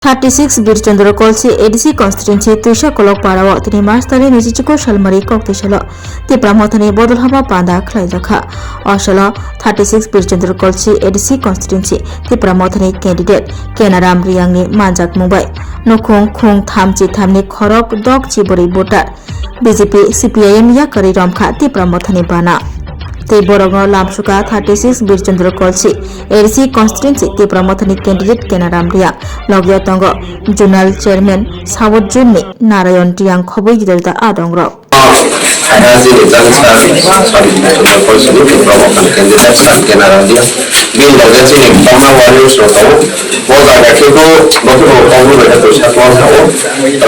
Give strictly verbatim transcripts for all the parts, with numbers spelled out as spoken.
Thirty six Birchandra Kolsi A D C constituency Twisa Kolok Parao tini March tarik niji chiko salmari kok twi salo Tipra Mothani bodol haba panda khlai jakha. O salo thirty six Birchandra Kolsi A D C constituency Tipra Mothani candidate Kenaram Riyangni manjak mungbai nukhung khung thamchi thamni khorok dok chiborwi voter B J P, C P I M yakarwi romkha Tipra Mothani bana. Tei borokno lamsuka thirty six Birchandra Kolsi A D C constituency Tipra Mothani candidate Kenaram Riyang. Logio tongo Zonal Chairman South Zone ni Narayon Riyang khobwi gidarda adongrok. Khaina jini jang sir, sir, Birchandra Kolsi ni Tipra Mothani candidate sir Kenaram Riyang. Bini loge chini Bangla warriors rok tongo. Bo jaga khe bo, bo khe bo Congress bai khe twisa kwbang tongo.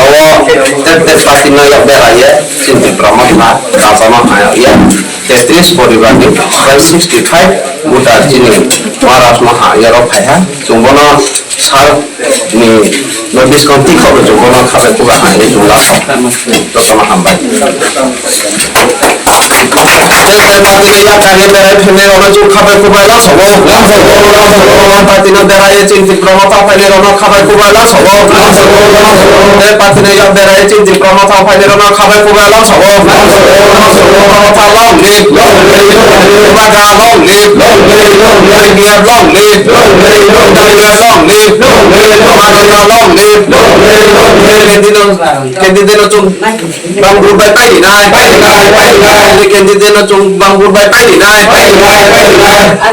Oro tek tek party no yak bera ye, chini Tipra Motha, Raja no ha ya. Tetris poribar ni tei sixty five voter chini Maharaj no ha ya rok phai ha. Chwng bono sir ni notice kon tik kok chwng bono khabai kuba ha ya chwng la. Jotono hambai. Tei party no yakari berai phainai rokno chwng khabai kubai la sobo. Party no berai chwng Tipra Motha phainai rokno khabai kubai la sobo. Tei party no yak berai chwng Tipra Motha phainai rokno khabai kubai la sobo. Tipra Motha long live. Tiprasa long live. T P F long live. Tiprasa long live. Tiprasa long live. Candidate no, candidate no chwng Bang vote bai paidi nai. Candidate no chwng bang vote bai paidi nai.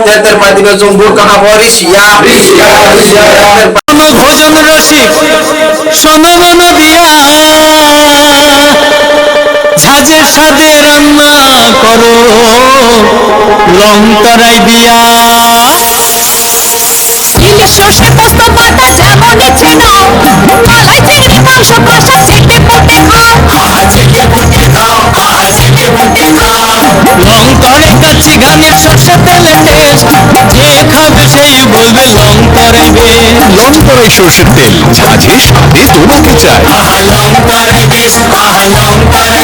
Ter ter party no chwng vote kaham o risi ya. Ter ter party no bhojon rasik sono mono diya, jhaje sade ranna koro, long tarai diya. Srishtir srishtir totto bata jemon ichche nao, malai chingri mangso kosha chingri phuti khao. Long tore kachi ghanir sorse tele test, je khabe sei bolbe long tore best. Long tore sorse tel, jhaje sade dono ke chai. Long tore best, long tore